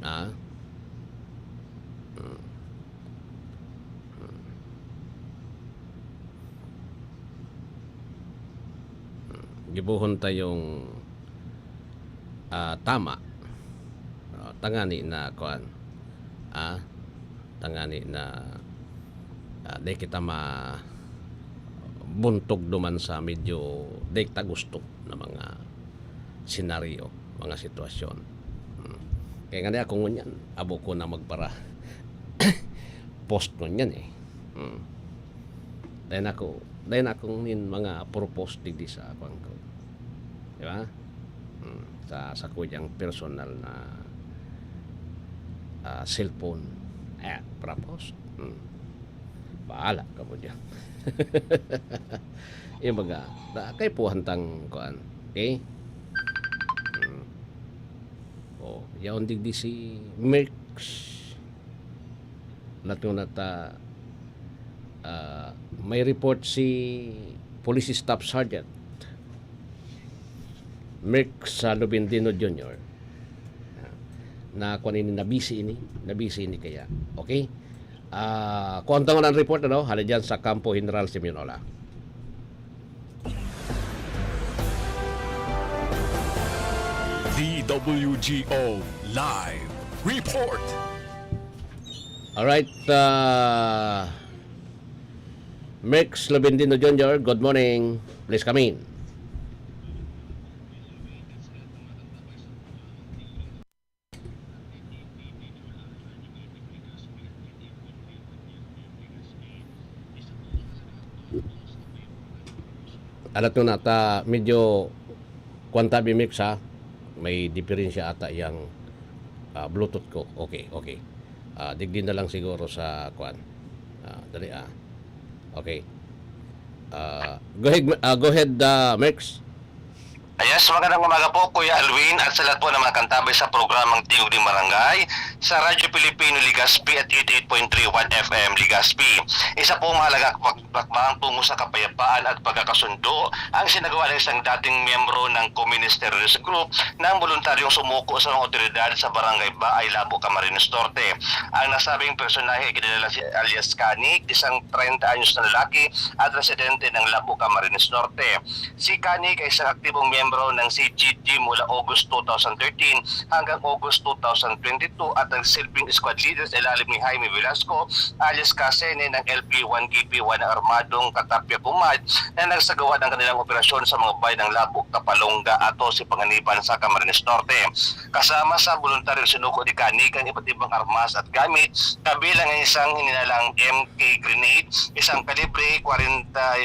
Ah? Hmm. Hmm. Hmm. Gibohon ta yung, ah, tama. Ah, tangani na, kuwan. Ah, tangani na, ah, di kita ma-, buntog duman sa medyo di ta gusto na mga senaryo, mga sitwasyon. Hmm. Kaya nga ako ngunyan, abo ko na magpara post ngunyan eh. Hmm. Dahil ako, dahil akong nin mga purpose digdi sa kwan ko. Di ba? Hmm. Sa, sa kuyang personal na, ah, cellphone. Eh, purpose. Hmm. Bahala ka mo dyan. Yung baga, da-, kaipuhan tang kuan. Okay? Hmm. Oh, yaon digdi si Merx. Lato na ta, ah, may report si Police Staff Sergeant Merx, ah, Lubendino Junior. Ah, na kuan ini, nabisi ini, nabisi ini kaya. Okay? Ah, kuan ta ngunyan an report, ano? Hali dyan sa Kampo General Simeon Ola. D W G O Live Report. Alright, ah, Merx Lubendino Junior, good morning. Please come in. Alat ko na ta, medyo kuwan tabi mix, ha? May diferensya ata yang, ah, Bluetooth ko. Okay, okay. Ah, digdi na lang siguro sa kuwan. Ah, dali, ah. Okay. Ah, go ahead, ah, go ahead, ah, Merx. Yes, magandang umaga po, Kuya Alwin, at sa lahat po ng mga kantabay sa programang Tingog ng Barangay sa Radyo Pilipino Legazpi at eighty-eight point three One F M Legazpi. Isa pong mahalagang pag-, hakbang tungo sa kapayapaan at pagkakasundo ang sinagawa ng isang dating miyembro ng Communist Terrorist Group na boluntaryong sumuko sa mga otoridad sa Barangay Baay, Labo, Camarines Norte. Ang nasabing personahe ay kilala si alias Kanik, isang treinta anyos na lalaki at residente ng Labo, Camarines Norte. Si Kanik ay isang aktibong miyembro ng C G G mula August two thousand thirteen hanggang August two thousand twenty-two at nagsilbing squad leader sa ilalim ni Jaime Velasco alias Kasene ng L P one K P one, ang armadong Katapia Gumad na nagsagawa ng kanilang operasyon sa mga bayan ng Labo, Kapalonga, Atos, Panganiban sa Camarines Norte. Kasama sa boluntaryong sinuko ni Kanik ang iba't ibang armas at gamit, kabilang ang isang hininalang M K grenade, isang kalibre kwarenta,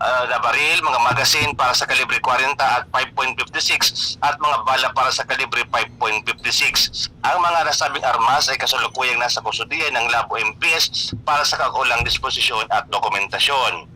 ah, na baril, mga magazine para sa kalibre kwarenta at five point fifty six at mga bala para sa kalibre five point fifty six. Ang mga nasabing armas ay kasalukuyang nasa kustodiya ng Labo M P S para sa kaukulang disposisyon at dokumentasyon.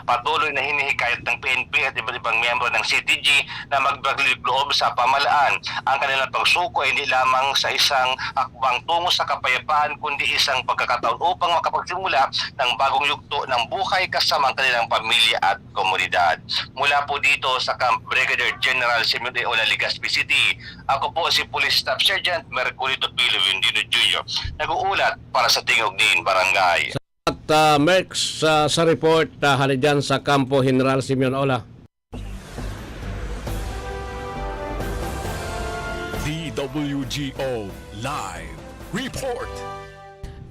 Patuloy na hinihikayat ng P N P at iba't ibang miyembro ng C T G na magpagligid loob sa pamahalaan. Ang kanilang pagsuko ay hindi lamang sa isang hakbang tungo sa kapayapaan, kundi isang pagkakataon upang makapagsimula ng bagong yugto ng buhay kasama ang kanilang pamilya at komunidad. Mula po dito sa Camp Brigadier General Simeon A. Ola, Legazpi City, ako po si Police Staff Sergeant Merculito P. Levendino Junior, nag-uulat para sa Tingog nin Barangay. At, ah, Merx, sa, sa report, ah, hali dyan sa Kampo General Simeon Ola. D W G O Live Report.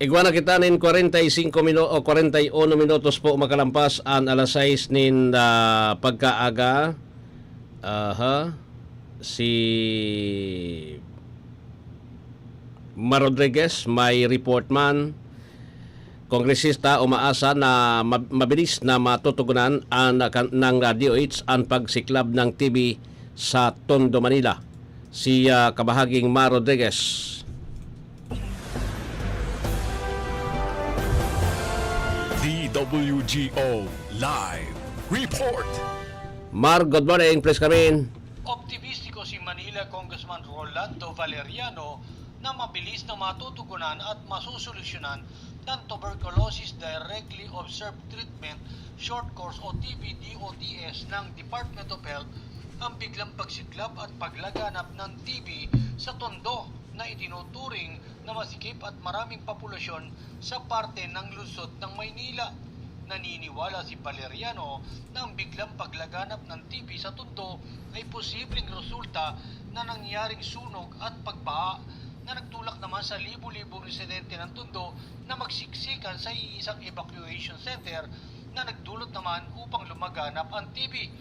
Igwa na kita nin kwarenta y singko minu-, o kwarenta y uno minutos po makalampas an alas sais nin, ah, pagkaaga. Aha. Si Ma Rodriguez, may report man. Kongresista umaasa na mab-, mabilis na matutugunan an kan-, ng, ah, D O H an pagsiklab ng T B sa Tondo, Manila. Si, ah, Kabahaging Ma Rodriguez. D W G O Live Report. Mar, good morning. Please come in. Optimistiko si Manila Congressman Rolando Valeriano na mabilis na matutugunan at masusolusyonan ng Tuberculosis Directly Observed Treatment, short course o T B D O T S ng Department of Health ang biglang pagsiklab at paglaganap ng T B sa Tondo na itinuturing na masikip at maraming populasyon sa parte ng lungsod ng Maynila. Naniniwala si Valeriano na ang biglang paglaganap ng T B sa Tondo ay posibleng resulta na nangyaring sunog at pagbaha na nagtulak naman sa libo-libong residente ng Tondo na magsiksikan sa iisang evacuation center na nagdulot naman upang lumaganap ang T B.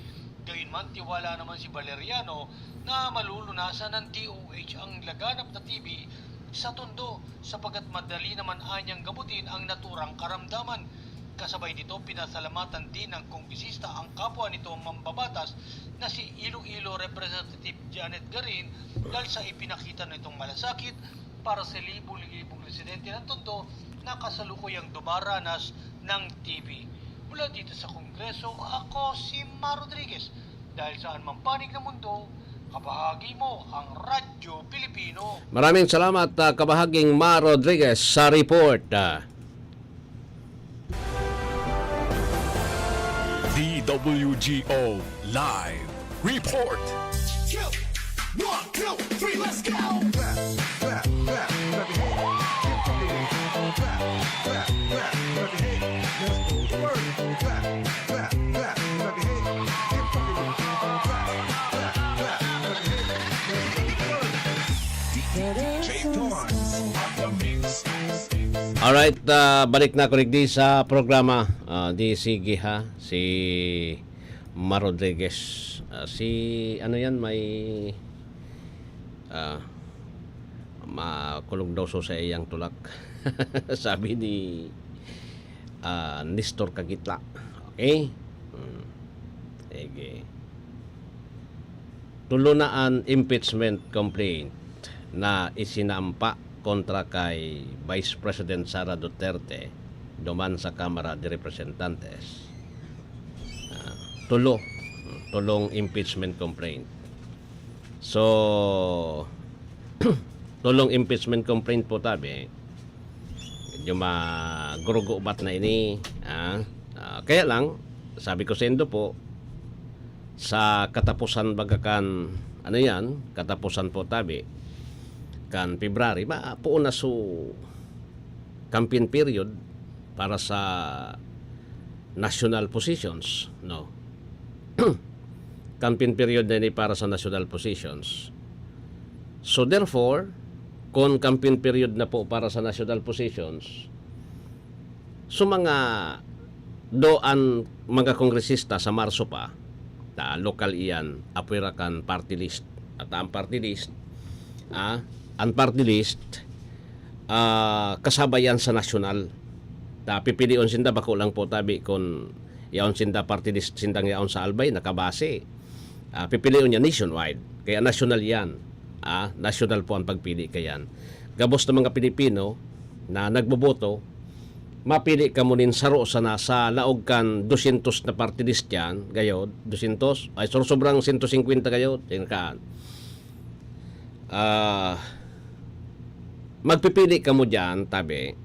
Gayunman, tiwala naman si Valeriano na malulunasan ng D O H ang laganap na T B sa Tondo, sapagkat madali naman anyang gamutin ang naturang karamdaman. Kasabay nito, pinasalamatan din ng kongresista ang kapwa nitong mambabatas na si Iloilo Representative Janet Garin dahil sa ipinakita nitong malasakit para sa libo-libong residente ng Tondo na kasalukuyang dumaranas ng T B. Mula dito sa Kongreso, ako si Ma Rodriguez. Dahil saan mang panig ng mundo, kabahagi mo ang Radyo Pilipino. Maraming salamat, ah, Kabahaging Ma Rodriguez, sa report, ah. D W G O Live Report. Go! One, two, three, let's go! Clap, clap, clap, clap your hands. Keep fucking with it. Clap, clap, clap, clap your hands. Let's go. Work. Clap, clap, clap, clap your hands. Keep fucking with it. Clap, clap, clap, clap your hands. Let's go. Work. D J Torrance on the mix. Alright, ah, balik na ako digdi sa programa. Ah, di sige ha, si Ma Rodriguez. Ah, si, ano yan, may, ah, makulog daw so sa iyang tulak. Sabi ni, ah, Nestor Kagitla. Okay? Hmm. Sige. Tulo na an impeachment complaint na isinampa kontra kay Vice President Sara Duterte duman sa Kamara de Representantes. Ah, tulo. Tulong impeachment complaint. So, tulong impeachment complaint po tabi. Medyo magurugubat na ini, ah. Ah, kaya lang, sabi ko sa indo po, sa katapusan baga kan, ano yan, katapusan po tabi, kan February, ma-, poon na su campaign period para sa national positions, no? Campaign period na ini para sa national positions. So therefore, kung campaign period na po para sa national positions, so mga do an mga kongresista sa Marso pa, ta lokal iyan, apwera kan party list. At ang party list, ah, ang party list, ah, kasabay yan sa nasyonal. Ta pipilion sinda, bako lang po tabi kun yaon sinda party list, sindang yaon sa Albay, nakabase. Ah, pipilion niya nationwide. Kaya national yan. Ah, national po ang pagpili kayan. Gabos na mga Pilipino na nagboboto, mapili kamo nin saro sana sa laog kan dosyentos na party list yan, gayod, dosyentos, ay, sur-, sobrang sento singkwenta gayod, tingnan ka. Ah, magpipili kamo diyan, tabi,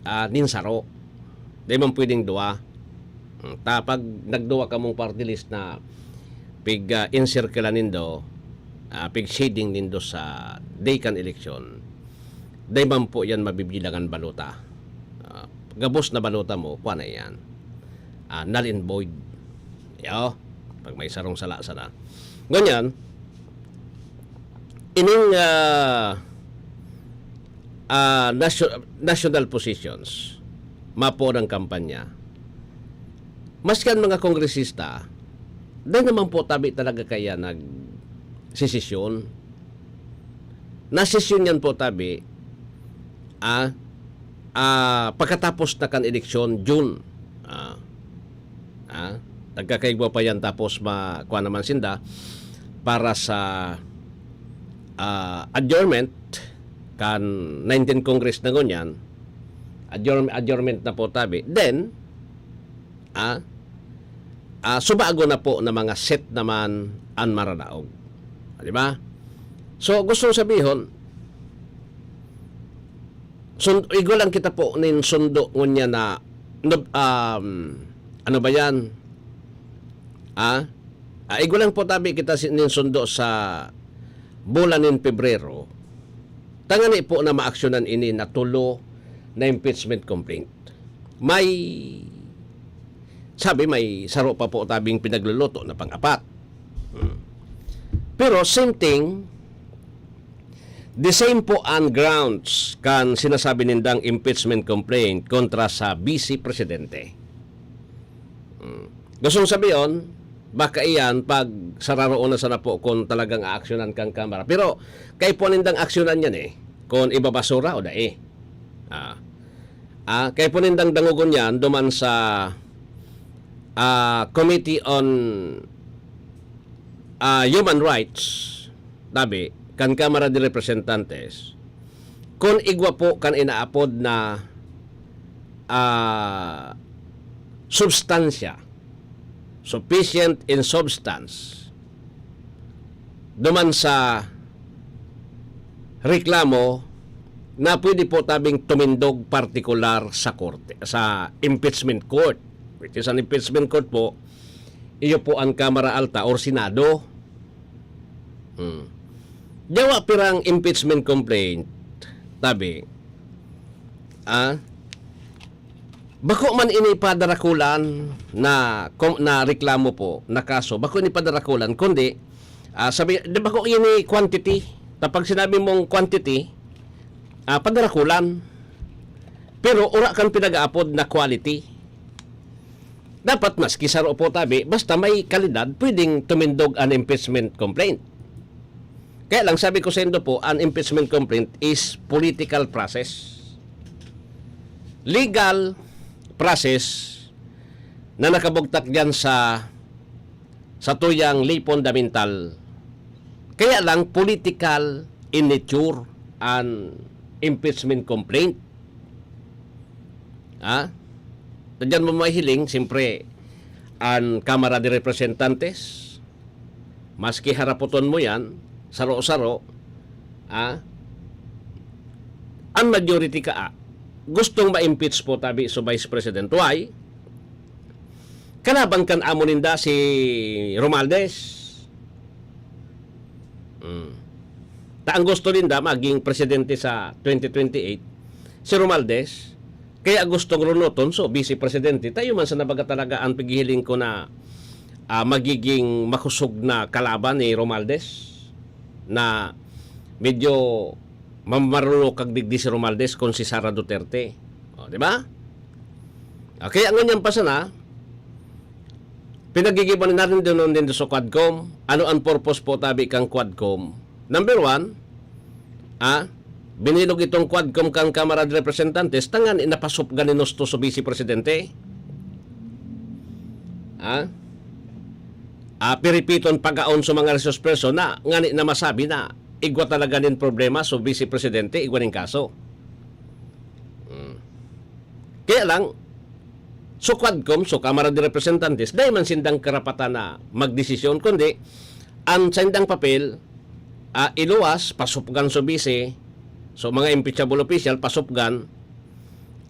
ah, nin saro. Di man pwedeng duwa. Hmm, ta pag nagduwa kamong party list na pig, ah, encircle nindo, ah, pig shading nindo sa day kan eleksyon, di man po yan mabibilangan balota. Ah, gabos na balota mo, kuha na yan. Ah, null and void. Yo, pag may sarong sala sana. Ganyan, ining, ah, ah, nasyo-, national positions, mapo ng kampanya. Maski ang mga kongresista, dahil naman po tabi talaga kaya nagsesesyon. Nasesyon yan po tabi, ah, ah, pagkatapos na kan eleksyon, June. Ah, ah, nagkakaigwa pa yan, tapos ma-, kuha naman sinda para sa, ah, adjournment kan nineteenth Congress na ngunyan. Adjourn-, adjournment na po tabi. Then, ah, ah, subago na po na mga set naman an maradaog. Di ba? So, gustong sabihon, sun-, igwa lang kita po nin sundo ngunyan na, nub-, um, ano ba yan? Ah? Ah, igwa lang po tabi kita si-, nin sundo sa bulan nin Pebrero. Tangani po na maaksyonan ini na tulo na impeachment complaint. May, sabi, may saro pa po tabing pinagluluto na pang-apat. Hmm. Pero same thing, the same po ang grounds kan sinasabi nindang impeachment complaint kontra sa Vice Presidente. Hmm. Gustong sabihon, baka iyan pag sararoon na sana po kung talagang aaksyonan kan Kamara. Pero kaipuhan nindang aksyonan yan eh, kung ibabasura o dai. Ah. Ah, kaipuhan nindang dangogon yan duman sa, ah, Committee on, ah, Human Rights, tabi, kan Kamara de Representantes, kun igwa po kan inaapod na, ah, substansya, sufficient in substance, duman sa reklamo na pwede po tabing tumindog partikular sa korte, sa impeachment court, which is an impeachment court po, iyo po ang Kamara Alta or Senado. Hmm. Yawa pirang impeachment complaint, tabi, ah, bako man ini padarakulan na kom-, na reklamo po, na kaso, bako ini padarakulan, kundi, ah, sabi, di bako ini quantity. Ta pag sinabi mong quantity, ah, padarakulan. Pero ura kan pinag-aapod na quality. Dapat maski saro po tabi, basta may kalidad, pwedeng tumindog an impeachment complaint. Kaya lang, sabi ko sa indo po, an impeachment complaint is political process. Legal process na nakabugtak diyan sa sa tuyang ley fundamental. Kaya lang, political in nature an impeachment complaint. Ha? Diyan mo mahiling, siyempre, an Kamara de Representantes, maski harapoton mo yan, saro-saro, ha? An majority ka, ah, gustong ma-impeach po tabi so Vice President. Why? Kalaban kan amo ninda si Romualdez. Hmm. Ta ang gusto ninda maging presidente sa twenty twenty-eight, si Romualdez. Kaya gustong runuton so vice presidente. Tayo man sa nabaga talaga ang paghihiling ko na, ah, magiging makusog na kalaban ni Romualdez na medyo mamarunokag digdi si Romualdez kung si Sara Duterte. O, di ba? Ah, kaya ngunyan pa sana, pinagigiban na rin din, din sa Quadcom. Ano ang purpose po tabi kang Quadcom? Number one, ah, binilog itong Quadcom kang Kamara de Representantes, tangan inapasupgan ni Nosto so Vice Presidente. Ah? Ah, piripiton pagaon sa mga resource person na ngani na masabi na igwa talaga nin problema so Vice Presidente, igwa nin kaso. Hmm. Kaya lang, so Quadcom, so Kamara de Representantes, dai man sindang karapatan na magdesisyon, kundi an sindang papel, ah, iluwas, pasupgan so bisi, so mga impeachable official, pasupgan,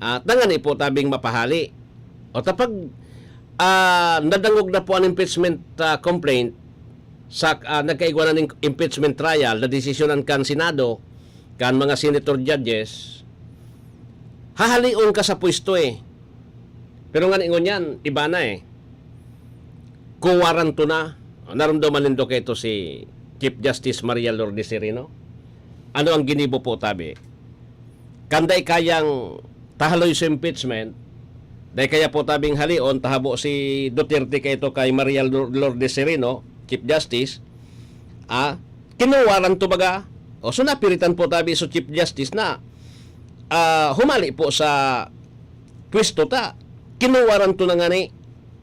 ah, tangani po tabing mapahali. O tapag, ah, nadangog na po an impeachment, ah, complaint, sa, ah, nagkaigwa na ning impeachment trial, nadesisyonan kan Senado, kan mga senator judges, hahalion ka sa pwesto eh. Pero ngani ngunyan, iba na eh. Kuwaranto na. Narumduman nindo kaito si Chief Justice Maria Lourdes Sereno? Ano ang ginibo po tabi? Kan dai kayang tahaloy sa impeachment, dai kaya po tabing halion, tahabo si Duterte kaito kay Maria Lour-, Lourdes Sereno, Chief Justice, ah, kinuwaranto baga. O, so napiritan po tabi so Chief Justice na, ah, humali po sa pwesto ta. Kinuwaranto na ngani.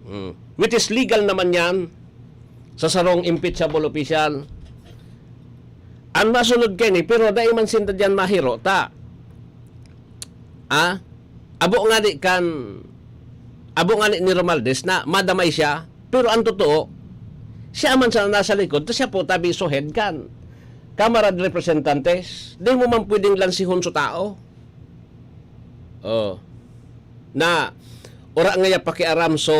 Hmm. Which is legal naman yan sa sarong impeachable official. Ang masunod kini, pero dai man sinda diyan mahiro ta. Ah? Abo ngani kan, abo ngani ni Romualdez na madamay siya, pero ang totoo, siya man sa nasa likod, ta siya po tabi so head kan Kamara de Representantes. Di mo man pwedeng lansihon so tao. Oh. Na, ora ngaya pakiaram so,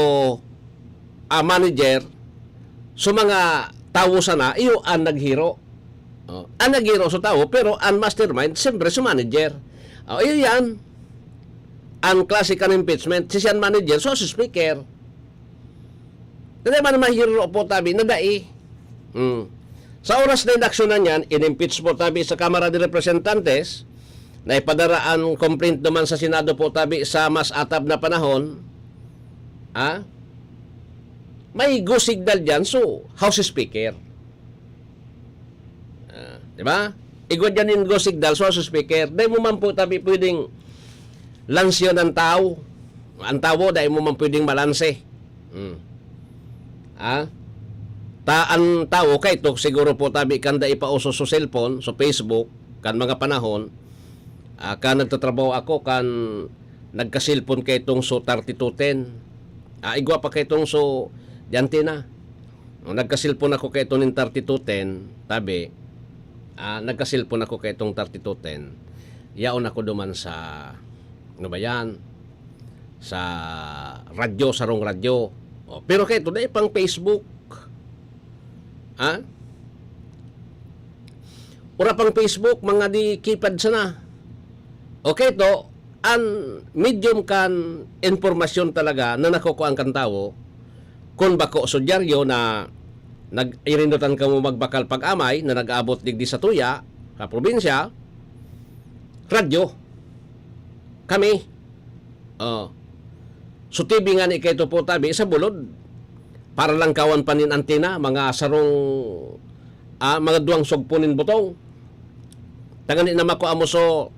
ah, manager, so mga tawo sana, iyo an naghiro. Oh. An naghiro so tawo, pero an mastermind, siyempre, so manager. Oh, iyo yan. An klase kan impeachment, si siyan manager, so si speaker. Dai man mahiro po tabi na dai. Hmm. Sa oras na inaksyonan niyan, in-impeach po tabi sa Kamara de Representantes, na ipadara ang complaint naman sa Senado po tabi sa mas atab na panahon. Ah? May go signal diyan, so House Speaker. Ah, di ba? Igwa diyan in go signal, so House Speaker. Dai mo man po tabi pwedeng lansyon ang tao. Ang tawo, dai mo man pwedeng malanse. Hmm. Ah? Ta, ang tawo, kay to, siguro po tabi kan dai pa uso so cellphone, so Facebook, kan mga panahon, ah, kan nagtatrabaho ako, kan nagka-cellphone kay tong so thirty-two ten. Ah, igwa pa kay tong so, diyan na. Nung nagka-cellphone ako kay itong thirty-two ten, tabi, ah, nagka-cellphone ako kay itong thirty-two ten, yaon ako duman sa, ano ba yan? Sa radyo, sarong radyo. Oh, pero kay ito, dai pang Facebook. Ha? Ora pang Facebook, mga di keypad sana. Okay to, an medium kan impormasyon talaga na nakukuhaan kan tawo, kun bako so dyaryo na nag-, irindotan kamo magbakal pag-amay na nag-aabot digdi sa tuya, sa probinsya, radyo. Kami. Oh. So, T V ngani kay ito po tabi sa bulod. Para lang kawan pa nin antena, mga sarong, ah, mga duwang sugpo nin butong. Tangani na makua mo so,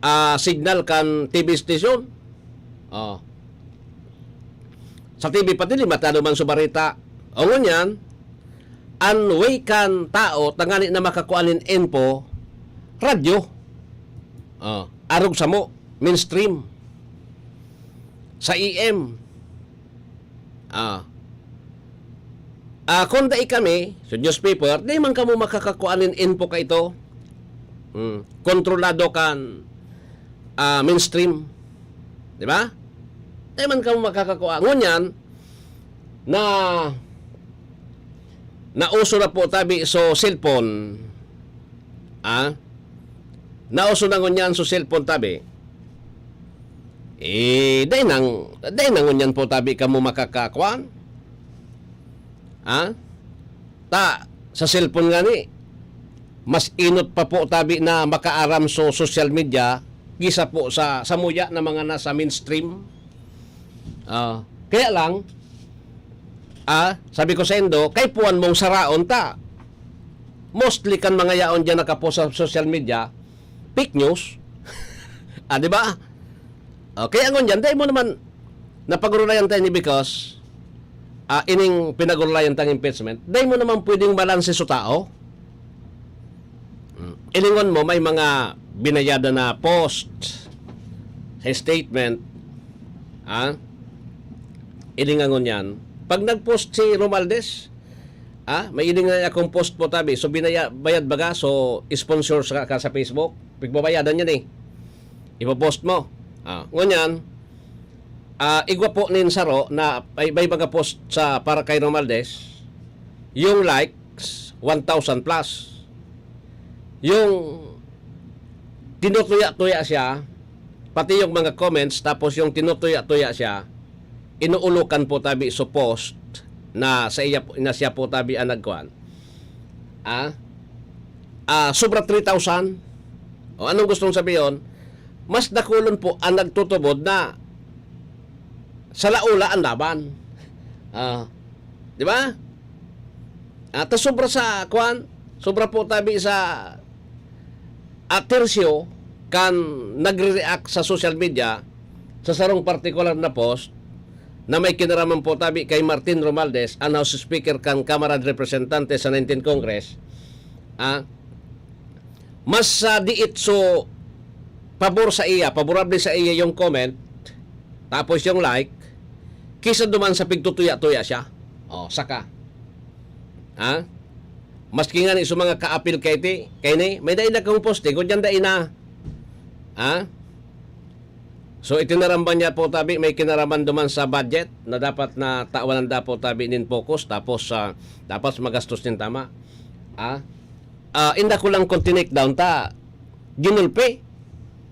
ah, signal kan T V station. Oh. Sa T V pati limata naman sa barita. O ngunyan, an way kan tao tangani na makakua nin info, radyo. Ah, arog samo, mainstream. Sa A M. Ah. Ah, kung dai kami, sa newspaper, di man kamo makakakua nin info kaito. Hmm. Kontrolado kan, ah, mainstream. Di ba? Di man kamo makakakua. Ngunyan, na nauso na po tabi so cellphone. Ah? Nauso na ngunyan so cellphone tabi. Eh, dai nang, dai na ngunyan po tabi kamo makakakuan. Ah? Ta, sa cellphone ngani, mas inot pa po tabi na makaaram so social media kisa po sa, sa muya na mga nasa mainstream. Ah, kaya lang, ah, sabi ko sa indo, kay puwan mong saraon ta. Mostly kan mga yaon diyan nakapost sa social media, fake news. Ah, di ba? Ah, kaya ngunyan, dai mo naman napagurulayan tayo ni because, ah, ining pinagurulayan tang impeachment, dai mo naman pwedeng balanse sa tao. Mm. Ilingon mo, may mga binayadan na post sa statement. Ah? Ilingangon yan. Pag nag-post si Romualdez, ah, may ilingan akong post po tabi. So, binaya-, bayad baga? So, sponsor sa, ka sa Facebook. Pigbabayadan yan eh. Ipopost mo. Ah, ngunyan, ah, igwa po nin saro na may, may mga post sa para kay Romualdez, yung likes, one thousand plus. Yung tinutuya-tuya siya, pati yung mga comments, tapos yung tinutuya-tuya siya, inuulukan po tabi sa post na sa iya, na siya po tabi ang nagkuhan. Ah? Ah, sobra three thousand. O, anong gustong sabihin? Mas dakulon po ang nagtutubod na sa laula ang laban. Ah, di ba? At sobra sa, kwan, sobra po tabi sa, ah, tersyo kan nagre-react sa social media sa sarong partikular na post na may kinaraman po tabi kay Martin Romualdez, an House Speaker kan Kamara de Representantes sa nineteenth Congress. Ah, mas, ah, diit so pabor sa iya, paborable sa iya yung comment, tapos yung like, kisa duman sa pigtutuya-tuya siya. Oh, saka. Ha? Maski nga ni sa mga kaapil kay ti, kay ni, may dai na kang posting, kung dyan dai na. Ha? So, itinaramban niya po tabi, may kinaraman duman sa budget na dapat na tawan da po tabi nin focus, tapos, ah, dapat magastos nin tama. Ah? Ah, inda ko lang kung tinake down ta, ginulpi.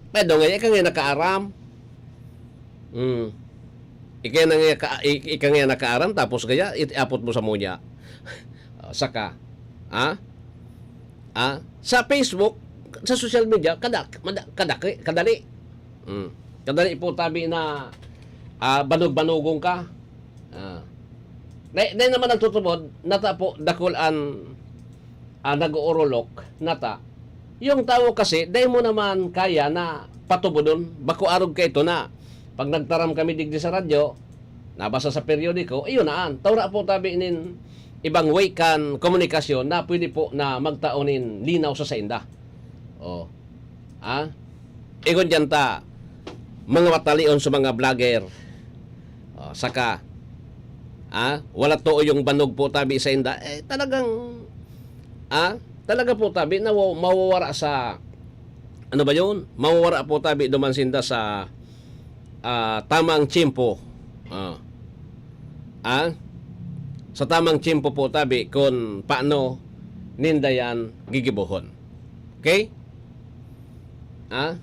Pero nga, ika nga nakaaram. Hmm. Ika na nga ka-, ik-, ika nga nakaaram, tapos kaya, itiapot mo sa munya. Ah, saka, ha? Ah, sa Facebook, sa social media, kada-, mada-, kadaki-, kadali. Hmm. Kadali po tabi na, ah, banog-banogon ka. Ah. Dai, dai naman nagtutubod, nata po, dakul an, ah, nag-uurulok, nata. Yung tawo kasi, dai mo naman kaya na patubodon. Bako arog ka ito na, pag nagtaram kami digdi sa radyo, nabasa sa periodiko, iyon na an. Taura po tabi nin ibang way kan komunikasyon na pwede po na magtao nin linaw sa sainda. Oh. Ah? Ingon diyan ta, mga matalion sa mga vlogger. Oh, saka, ah, wala too yung banog po tabi sainda. Eh, talagang, ah, talaga po tabi na wa-, mawawara sa, ano ba yun? Mawawara po tabi duman sinda sa, ah, tamang tiyempo. Ah. Ah? Sa tamang tiyempo po tabi kung paano ninda yan gigibohon. Okay? Ah?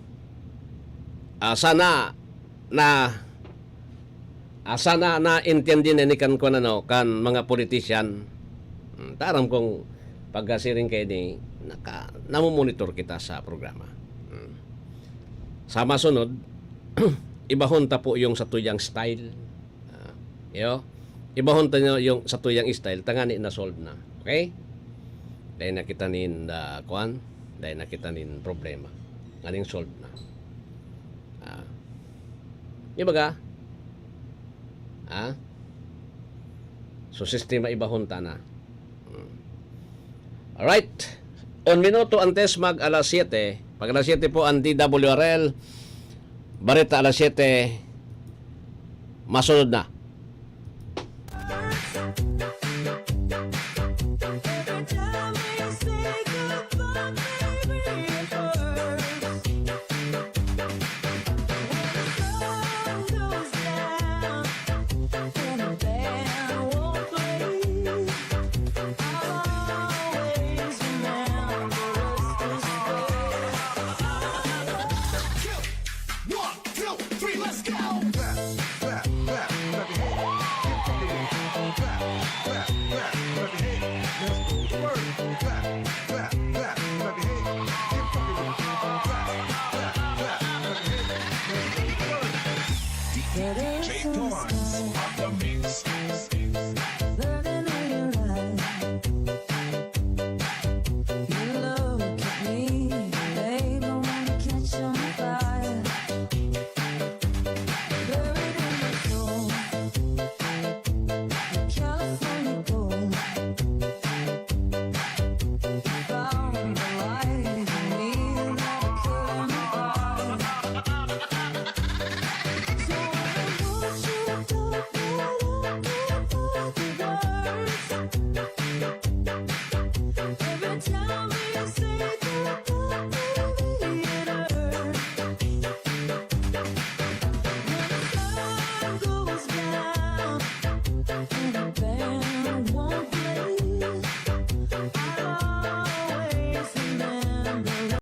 Ah, sana na, ah, sana naintindi na ni kan, kwan ano, kan mga politician. Hmm, taram kong pagkasiring kayo ni, naka-, namumonitor kita sa programa. Hmm. Sa masunod, ibahon ta po yung sa tuyang style. Ah, yo, ibahon ta nyo yung sa tuyang style, tangani na solve na. Okay? Dahil nakita nin, ah, kwan, dahil nakita nin problema. Nganing solve na. Ah. Di ba ka? Ah? So, sistema ibahon ta na. Hmm. Alright. Un minuto antes mag alas siyete. Pag alas siyete po ang D W R L, bareta alas siyete, masunod na.